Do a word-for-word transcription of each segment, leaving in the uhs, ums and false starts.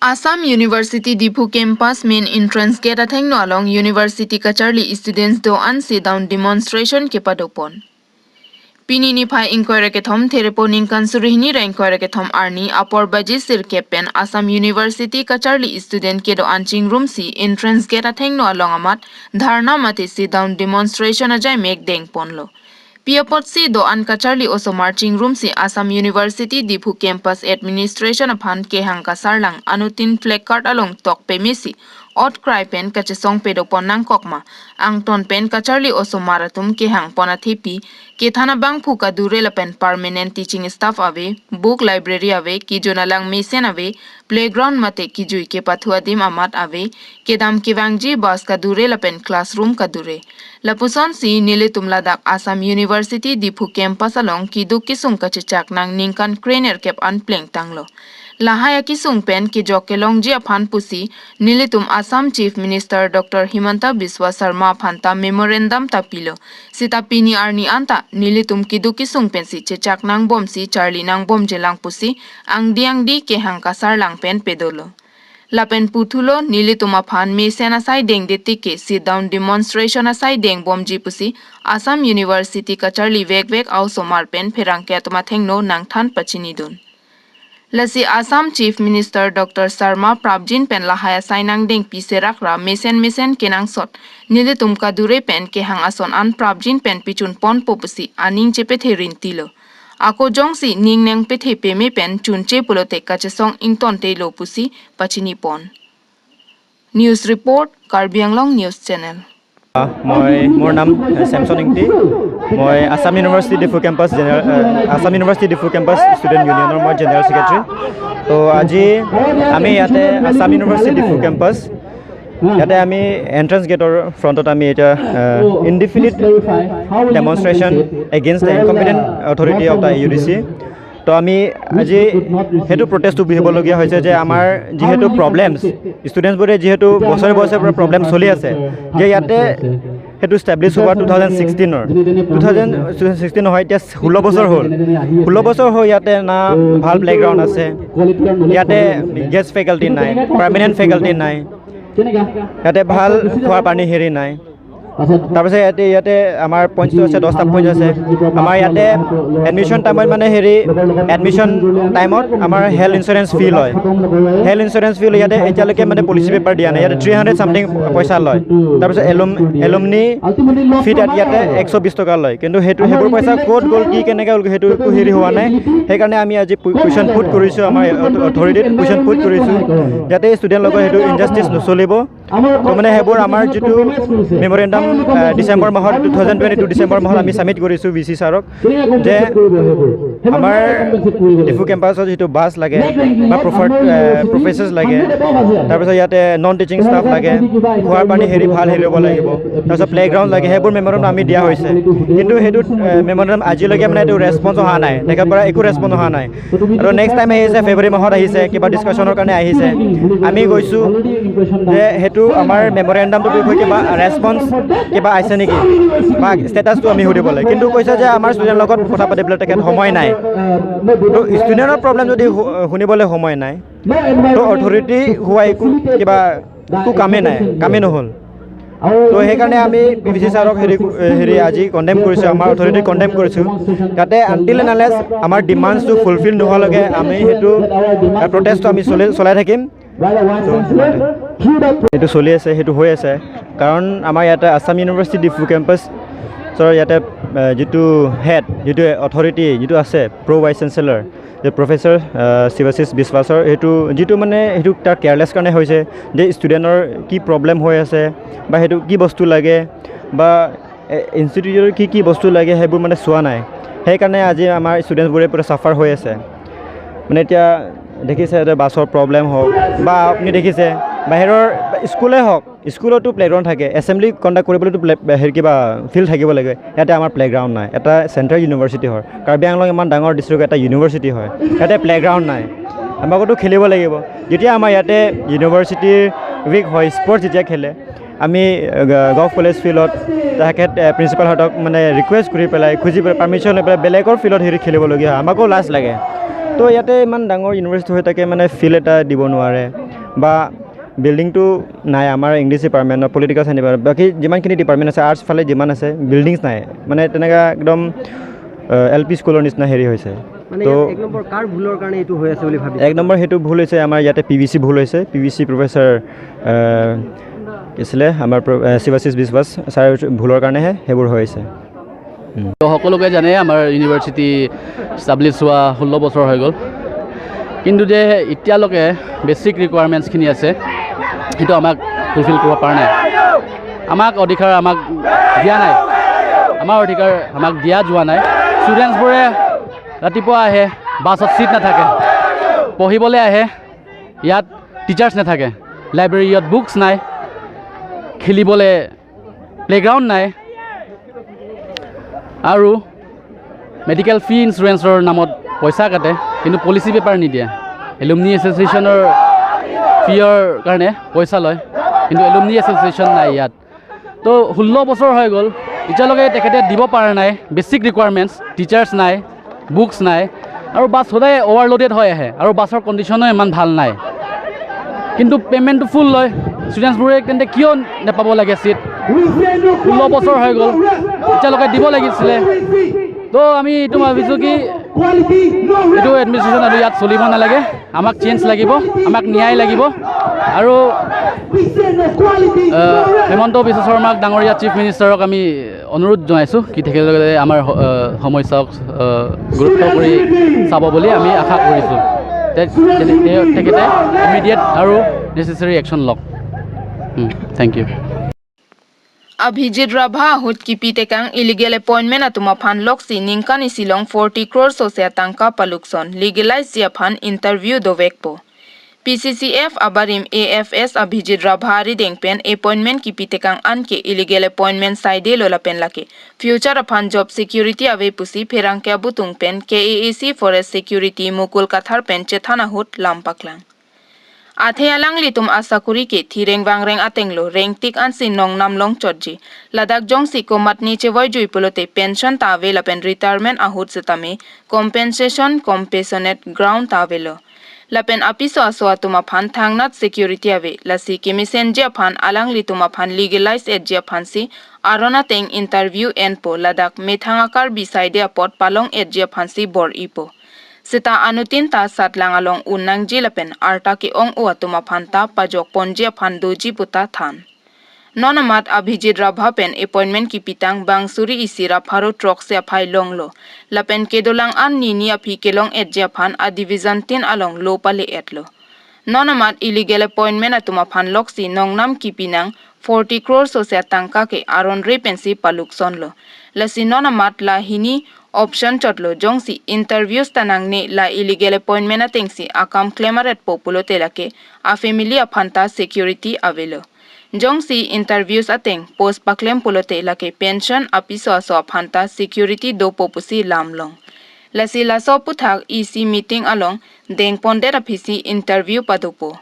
Assam University Diphu Campus main entrance gate athengno along University kacharli students do-an sit down demonstration kepadopon. Pini niphai ingkoi ra kethom Therepo ningkan suri hini ra ingkoi ra kethom arni apor baji sirkep pen Assam University kacharli student kedo-an chingrumsi entrance gate athengno along amat dharna mate sit down demonstration ajai mek dengponlo. Pi apotsi do-an kacharli osomar chingrumsi Assam University Diphu Campus Administration aphan kehang kasarlang anuttin placard along tok pemesi ot krai pen kachesong pedopon nangkokma, angton pen kacharli osomar atum kehangpon athepi, kethan abangphu kadure lapen permanent teaching staff ave, book library ave, kejun alang mesen ave, playground mate kejui kepathu adim amat ave, kedam kevangji bus kadure lapen classroom kadure. Lapusonsi nelitum ladak Assam University Diphu Campus along keduk kesung kachechak nang ningkan krenerkep an plengtanglo. Lahai akesung pen kejok kelongji aphan pusi nelitum Assam Chief Minister Doctor Himanta Biswa Sarma aphanta memorandum ta pilo. Seta pini arni anta nelitum keduk kesung pensi chechak nangbomsi charli nangbomjelang pusi angdi angdi kehang kasarlang pen pedolo. Lapen puthulo nelitum aphan mesen asai dengde tike sit down demonstration asai dengbomji pusi Assam University kacharli vekvek a-osomar pen pherangke atum athengno nangthan pachinidun. Lasi Assam Chief Minister Doctor Sarma prapjin pen lahai asai nangdengpi serak ra mesen mesen kenangsot nelitum kadure pen kehang ason an prapjin pen pichunponpo pusi aning chepethe rintilo. Ako jongsi ning nangpethe peme pen chunche pulote kachesong ingtontelo pusi pachinipon. News report, Karbi Anglong News Channel. আহ, মই, মোৰ নাম, আহ, ছেমছন ইংতি। মই আছাম ইউনিভাৰ্চিটি Diphu campus general, আহ, আছাম ইউনিভাৰ্চিটি Diphu campus student ইউনিয়নৰ মই general secretary. তো আজি আমি ইয়াতে আছাম ইউনিভাৰ্চিটি ডিফু কেম্পাছ, ইয়াতে আমি এণ্ট্ৰেন্স গেটৰ ফ্ৰণ্টত আমি এতিয়া, আহ, indefinite demonstration against the incompetent authority of the U D C। তো আমি আজি সেইটো প্ৰটেষ্টটো বহিবলগীয়া হৈছে যে আমাৰ যিহেতু প্ৰব্লেমছ, ষ্টুডেণ্টছবোৰে যিহেতু বছৰে বছৰে পৰা প্ৰব্লেম চলি আছে যে ইয়াতে সেইটো ষ্টেব্লিছ হোৱা টু থাউজেণ্ড ছিক্সটিনৰ, টু থাউজেণ্ড ছিক্সটিন নহয়, এতিয়া ষোল্ল বছৰ হ'ল। ষোল্ল বছৰ হৈ ইয়াতে না ভাল প্লেগ্ৰাউণ্ড আছে, ইয়াতে গেষ্ট ফেকাল্টি নাই, পাৰ্মানেণ্ট ফেকাল্টি নাই, ইয়াতে ভাল খোৱা পানী হেৰি নাই। তাৰপিছত ইয়াতে, ইয়াতে আমাৰ পইণ্টছটো আছে, দহটা পইণ্ট আছে। আমাৰ ইয়াতে এডমিশ্যন টাইমত মানে হেৰি, এডমিশ্যন টাইমত আমাৰ হেল্থ ইঞ্চুৰেঞ্চ ফি লয়। হেল্থ ইঞ্চুৰেঞ্চ ফি লয় ইয়াতে, এতিয়ালৈকে মানে পলিচি পেপাৰ দিয়া নাই। ইয়াতে থ্ৰী হাণ্ড্ৰেড ছামথিং পইচা লয়। তাৰপিছত এলুম-, এলুমনি ফিত ইয়াতে একশ বিশ টকা লয়, কিন্তু সেইটো, সেইবোৰ পইচা ক'ত গ'ল, কি কেনেকৈ হ'ল, সেইটো একো হেৰি হোৱা নাই। সেইকাৰণে আমি আজি কুৱেশ্যন পুট কৰিছোঁ, আমাৰ অথৰিটিত কুৱেশ্যন পুট কৰিছোঁ, যাতে ষ্টুডেণ্টৰ লগত সেইটো ইনজাষ্টিচ নচলিব। তো মানে সেইবোৰ আমাৰ যিটো মেমৰেণ্ডাম, আহ, ডিচেম্বৰ মাহত, two thousand twenty two December মাহত আমি ছাবমিট কৰিছোঁ ভি চি ছাৰক যে আমাৰ ডিফু কেম্পাছত যিটো বাছ লাগে বা প্ৰফাৰ-, আহ, প্ৰফেচাৰ্ছ লাগে, তাৰপিছত ইয়াতে নন টিচিং ষ্টাফ লাগে, খোৱাৰ পানী হেৰি ভাল হেৰি হ'ব লাগিব, তাৰপিছত প্লেগ্ৰাউণ্ড লাগে, সেইবোৰ মেমৰেণ্ডাম আমি দিয়া হৈছে। কিন্তু সেইটো, আহ, মেমৰেণ্ডাম আজিলৈকে মানে এইটো ৰেছপন্স অহা নাই, তেখেতৰ পৰা একো ৰেছপন্স অহা নাই। আৰু নেক্সট টাইম আহিছে, ফেব্ৰুৱাৰী মাহত আহিছে, কিবা ডিছকাশ্যনৰ কাৰণে আহিছে। আমি গৈছোঁ যে সেইটো আমাৰ মেমৰেণ্ডামটোৰ বিষয়ে কিবা ৰেছপন্স কিবা আহিছে নেকি বা ষ্টেটাছটো আমি সুধিবলৈ, কিন্তু কৈছে যে আমাৰ ষ্টুডেণ্টৰ লগত কথা পাতিবলৈ তেখেত সময় নাই। তো ষ্টুডেণ্টৰ প্ৰব্লেম যদি শু-, শুনিবলৈ সময় নাই, তো অথৰিটি হোৱা একো কিবা একো কামেই নাই, কামেই নহ'ল। তো সেইকাৰণে আমি ভি চি ছাৰক হেৰি, হেৰি আজি কণ্ডেম কৰিছোঁ, আমাৰ অথৰিটিক কণ্ডেম কৰিছোঁ, যাতে আনটিল এণ্ড আনলেছ আমাৰ ডিমাণ্ডছটো ফুলফিল নোহোৱালৈকে আমি সেইটো, আহ, প্ৰটেষ্টটো আমি চলাই, চলাই থাকিম। তো এইটো চলি আছে, সেইটো হৈ আছে, কাৰণ আমাৰ ইয়াতে আছাম ইউনিভাৰ্চিটি ডিফু কেম্পাছৰ ইয়াতে, আহ, যিটো হেড, যিটো অথৰিটি, যিটো আছে প্ৰ' ভাইচ চেঞ্চেলৰ, যে প্ৰফেচাৰ, আহ, শিৱাশিষ বিশ্বাসৰ সেইটো যিটো মানে সেইটো তাৰ কেয়াৰলেছ কাৰণে হৈছে, যে ষ্টুডেণ্টৰ কি প্ৰব্লেম হৈ আছে বা সেইটো কি বস্তু লাগে বা, এ, ইনষ্টিটিউটৰ কি কি বস্তু লাগে সেইবোৰ মানে চোৱা নাই। সেইকাৰণে আজি আমাৰ ষ্টুডেণ্টছবোৰে পূৰা ছাফাৰ হৈ আছে। মানে এতিয়া দেখিছে যে বাছৰ প্ৰব্লেম হওক বা আপুনি দেখিছে বাহিৰৰ স্কুলে হওক, স্কুলতো প্লেগ্ৰাউণ্ড থাকে, এছেম্বলি কণ্ডাক্ট কৰিবলৈতো প্লে-, হেৰি কিবা ফিল্ড থাকিব লাগে। ইয়াতে আমাৰ প্লেগ্ৰাউণ্ড নাই। এটা চেণ্ট্ৰেল ইউনিভাৰ্চিটি হয়, কাৰ্বি আংলং ইমান ডাঙৰ ডিষ্ট্ৰিক্ট এটা ইউনিভাৰ্চিটি হয়, ইয়াতে প্লেগ্ৰাউণ্ড নাই। আমাকতো খেলিব লাগিব। যেতিয়া আমাৰ ইয়াতে ইউনিভাৰ্চিটিৰ উইক হয়, স্পৰ্টছ যেতিয়া খেলে, আমি, আহ, গভ কলেজ ফিল্ডত তেখেত, আহ, প্ৰিন্সিপালহঁতক মানে ৰিকুৱেষ্ট কৰি পেলাই, খুজি পেলাই, পাৰ্মিশ্যন লৈ পেলাই বেলেগৰ ফিল্ডত হেৰি খেলিবলগীয়া হয়। আমাকো লাজ লাগে। তো ইয়াতে ইমান ডাঙৰ ইউনিভাৰ্চিটি হৈ থাকে মানে ফিল্ড এটা দিব নোৱাৰে। বা বিল্ডিংটো নাই আমাৰ ইংলিছ ডিপাৰ্টমেণ্টৰ, পলিটিকেল চায়েন্স ডিপাৰ্টমেণ্ট, বাকী যিমানখিনি ডিপাৰ্টমেণ্ট আছে, আৰ্টছ ফালে যিমান আছে, বিল্ডিংছ নাই। মানে তেনেকুৱা একদম এল পি স্কুলৰ নিচিনা হেৰি হৈছে। মানে তো ইয়াত এক নম্বৰ কাৰ ভুলৰ কাৰণে এইটো হৈ আছে বুলি ভাবিছে? এক নম্বৰ সেইটো ভুল হৈছে, আমাৰ ইয়াতে পি ভি চি ভুল হৈছে। পি ভি চি প্ৰফেচাৰ কি আছিলে আমাৰ প্ৰ- এ, শিৱাশিষ বিশ্বাস ছাৰ ভুলৰ কাৰণেহে সেইবোৰ হৈছে। তো সকলোকে জানে আমাৰ ইউনিভাৰ্চিটি ষ্টাব্লিছ হোৱা ষোল্ল বছৰ হৈ গ'ল, কিন্তু যে এতিয়ালৈকে বেচিক ৰিকুৱাৰমেণ্টছখিনি আছে সেইটো আমাক ফুলফিল কৰিব পৰা নাই। আমাক অধিকাৰ আমাক দিয়া নাই, আমাৰ অধিকাৰ আমাক দিয়া যোৱা নাই। ষ্টুডেণ্টছবোৰে ৰাতিপুৱা আহে, বাছত ছিট নাথাকে, পঢ়িবলৈ আহে, ইয়াত টিচাৰ্ছ নাথাকে, লাইব্ৰেৰীত বুকছ নাই, খেলিবলৈ প্লেগ্ৰাউণ্ড নাই আৰু মেডিকেল ফি ইঞ্চুৰেঞ্চৰ নামত পইচা কাটে, কিন্তু পলিচি পেপাৰ নিদিয়ে। এলুমিনি এছ'চিয়েশ্যনৰ ফিয়ৰ কাৰণে পইচা লয়, কিন্তু এলুমিনি এছ'চিয়েশ্যন নাই ইয়াত। তো ষোল্ল বছৰ হৈ গ'ল, এতিয়ালৈকে তেখেতে দিব পৰা নাই বেচিক ৰিকুৱাৰমেণ্টছ, টিচাৰ্ছ নাই, বুকছ নাই আৰু বাছ সদায় অভাৰলোডেড হৈ আহে আৰু বাছৰ কণ্ডিশ্যনো ইমান ভাল নাই। কিন্তু পে'মেণ্টটো ফুল লয়। ষ্টুডেণ্টছবোৰে তেন্তে কিয় নাপাব লাগে ছিট? ষোল্ল বছৰ হৈ গ'ল, এতিয়ালৈকে দিব লাগিছিলে। তো আমি এইটো ভাবিছোঁ কি এইটো এডমিনিষ্ট্ৰেশ্যন আৰু ইয়াত চলিব নালাগে, আমাক চেঞ্জ লাগিব, আমাক ন্যায় লাগিব। আৰু আহ, হিমন্ত বিশ্ব শৰ্মাক ডাঙৰীয়া চিফ মিনিষ্টাৰক আমি অনুৰোধ জনাইছোঁ কি তেখেতলোকে আমাৰ হ- আহ, সমস্যাক আহ, গুৰুত্ব কৰি চাব বুলি আমি আশা কৰিছোঁ। তে- তে- তে- তেখেতে ইমিডিয়েট আৰু নেচেচাৰী একশ্যন লওক। Thank you. Abhijit Rabha ahut kipi tekang illegal appointment atum aphan loksi ningkan isi along forty crore sose atangka palukson, legalize ji aphan interview dovekpo. P C C F abarim A F S Abhijit Rabha arideng pen appointment kipi tekang anke illegal appointment saidelo lapen lake future aphan job security ave pusi pherangke abutung pen K A A C Forest Security Mukul Kathar pen chethan ahut lam paklang. Athe alanglitum asakuri ke thireng vangreng atenglo rengtik ansi nongnam longchotji. Ladak jongsi komatne chevoijui pulote pension ta ave lapen retirement ahut setame compensation, compassionate ground ta avelo. Lapen apiso aso atum aphan thangnat security ave. Lasi kemesenji aphan alanglitum aphan legalize etji aphansi aron ateng interview enpo, ladak methang a-Karbi saide apot palong etji aphansi bor-ipo. Seta anuttin ta satlang along un nangji lapen arta ke-ong-o atum aphan ta pajok ponji aphan doji puta than. Non amat Abhijit Rabha pen appointment kipitang bang suri isi ra pharo throksi aphai longlo. Lapen kedolang an nini aphi kelong etji aphan a-division tin along lo pale etlo. Non amat illegal appointment atum aphan loksi nongnam kipinang forty crore sose atangka ke aron re pensi paluksonlo. Lasi non amat la hini option chotlo, jongsi interviews ta nangne la illegal appointment atengsi akam klem aretpo pulote lake a-family aphan ta security avelo. Jongsi interviews ateng post paklem pulote lake pension apiso aso aphan ta security dopo pusi lam long. Lasi laso aputhak E C meeting along dengpondet aphisi interview padopo.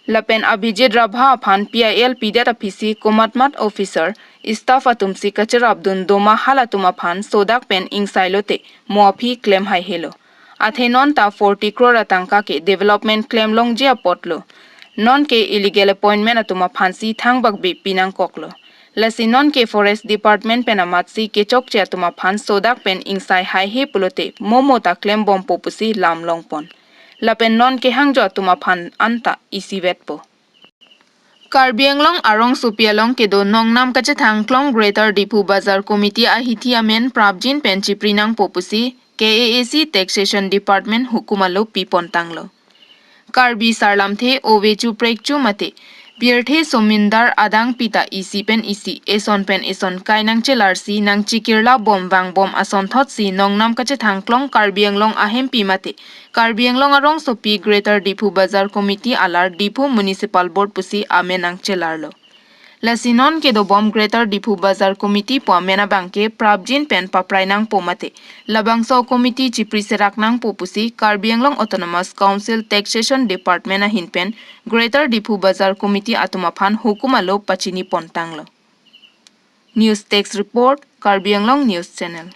Lapen Abhijit Rabha aphan P I L pidet aphisi komatmat officer, staff atumsi kacherapdun doma halatum aphan sodak pen ingsailote mo aphi klem haihelo. Athe non ta forty crore atangka ke development klem longji apotlo. Non ke illegal appointment atum aphansi thangbakbe pinangkoklo. Lasi non ke Forest Department pen amatsi kechokche atum aphan sodak pen ingsai haihe pulote momo ta klembompo pusi lam longpon. Lapen non kehangjo atum aphan anta isivetpo. Karbi Anglong arongsopi along kedo nongnam kachethang klong Greater Diphu Bazar Committee ahithi amen prapjin pen chipri nangpo pusi K A A C Taxation Department hukum alo pipontanglo. Karbi sarlamthe ove chu prekchu mate pirthe somindar adang pita isi pen isi, eson pen eson kai nangchelarsi nangchikirla bom vangbom asonthotsi nongnam kachethang klong Karbi Anglong ahempi mate Karbi Anglong arongsopi Greater Diphu Bazar Committee alar Diphu Municipal Board pusi amen nangchelarlo. Lasi non kedobom Greater Diphu Bazar Committee pu amen abangke prapjin pen paprai nangpo mate labangso committee chipri serak nangpo pusi Karbi Anglong Autonomous Council Taxation Department ahin pen Greater Diphu Bazar Committee atum aphan hukum alo pachinipontanglo. News Desk Report, Karbi Anglong News Channel.